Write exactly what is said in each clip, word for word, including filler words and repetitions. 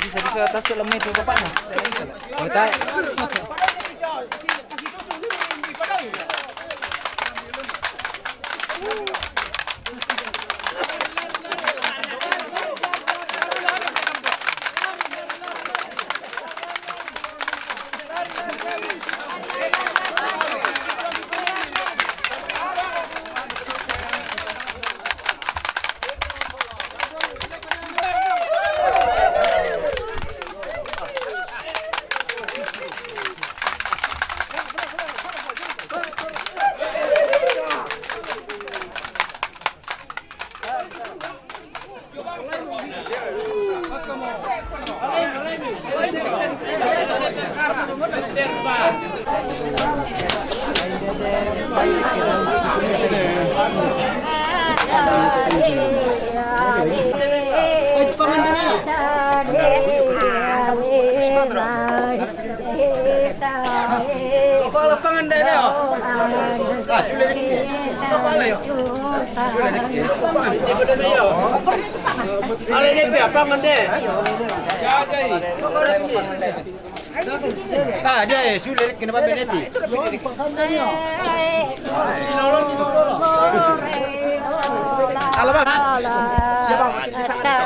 Bisa, bisa atas lamai itu bapaknya. Oh, tak. Kepala pangan daerah. Kepala ya. Kepala ya. Kepala ya. Kepala ya. Kepala ya. Nah, dia, eh, sulit kena pakai nanti. Kalau bang, ya bang, kita sangat dekat.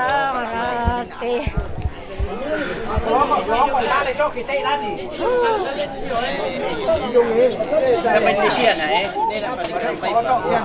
Rokok, rokok, tarik, rokok, kita tadi. Kita main di sini, eh. Ini dapat dipakai.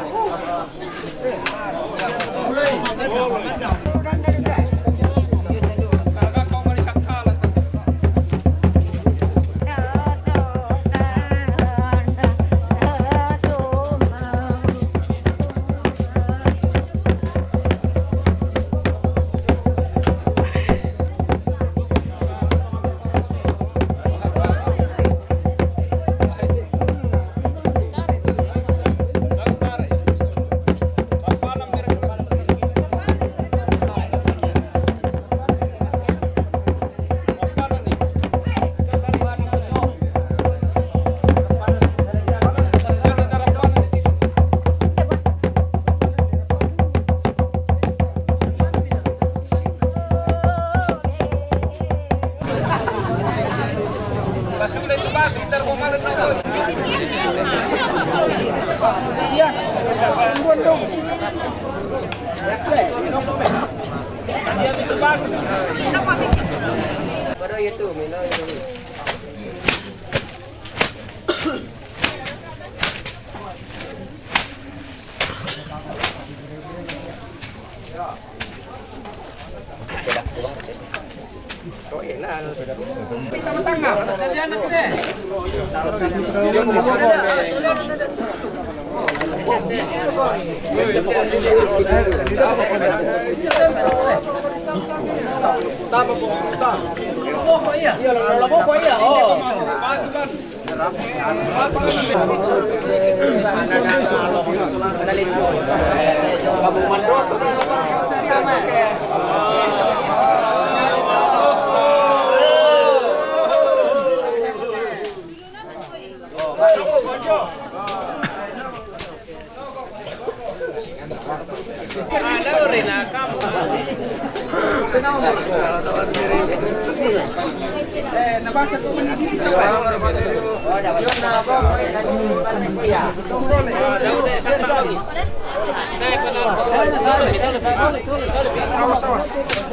Awas, awas.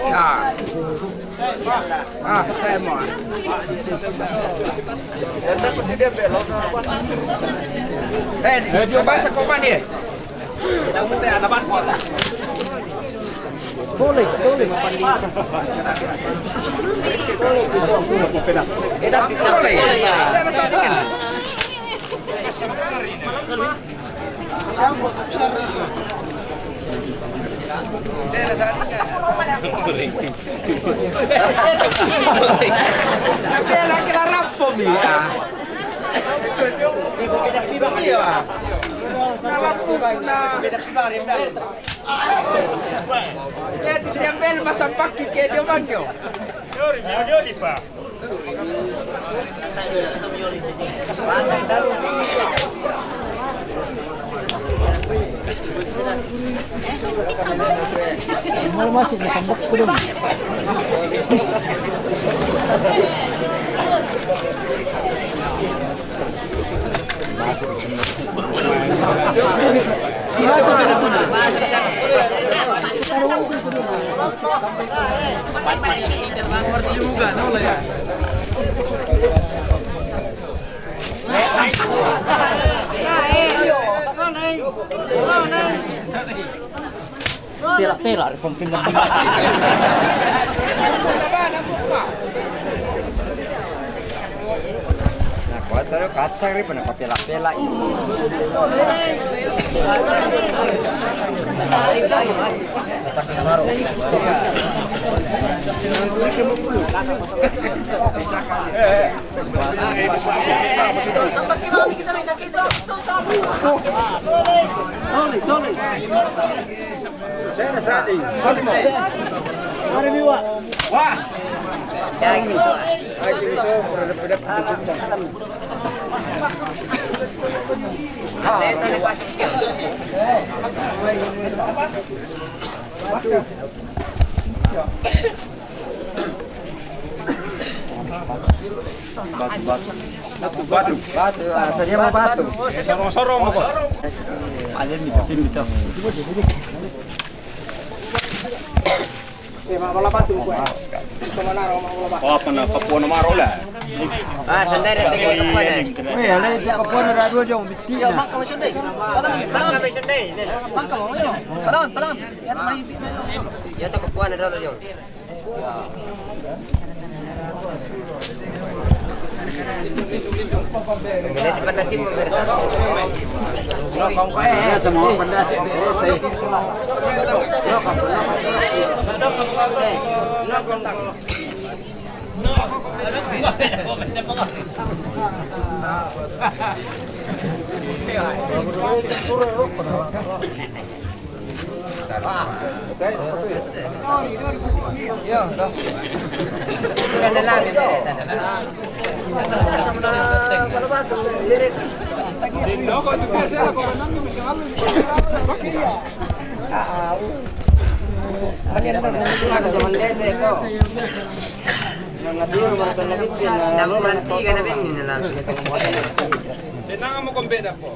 Ya. Ah, saya mau. Eh, di, di bahasa kau mana? Boleh, boleh. Boleh. Tidak ada soal dingin. Tapi anak kena rapom ya. Iya. Dalam buku na. Ya, tidak ambil masa pakai ke dia bang yo. Pela-pela, pela-pela. Nah, kuat terus kasar nih, pernah pela-pela ini. Batu, batu. Batu, batu. Batu, ah, saya mau batu. Sorong-sorong apa? Ada nih, tapi nih, tahu. Eh, mak bola batu, kue. Sama naro, mak bola batu. Oh, apa nak, kapuan maro lah. Ah, sendiri, tiga kapuan, eh. Weh, ada tiga kapuan, ada dua, jong. Iya, mak kamu sendiri. Mak kamu sendiri. Mak kamu, iya. Pelan, pelan. Ya, teman itu. Ya, tak kapuan ada dua, jong. ia, dah. Tenang, mau kembali dah, po.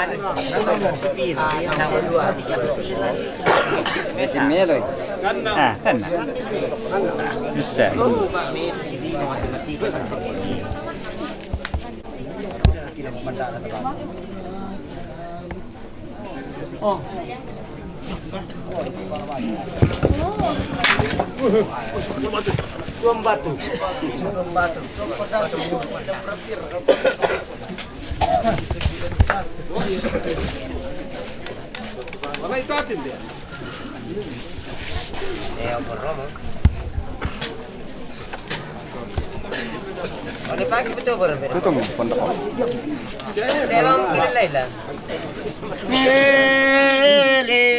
Anu, sipir, nomor dua. Melo. Ah, kan. Bisa. Oh. Tuan Batu. Tuan Batu. Mana itu atin dia? Eh, apa Roma? Ano pa, ito ba rin? Ito mo, panda ko. Pero ang kilala lang. Ele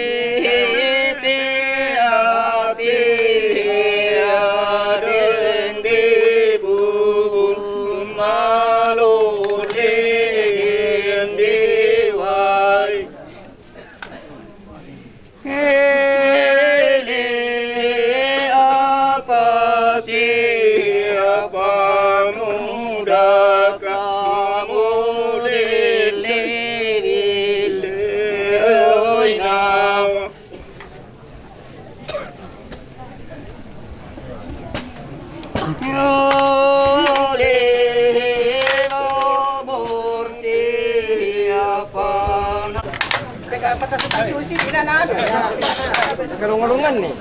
apa siapa muda kamu lele, lele, oi, nawa. Kalungan-lungan ni.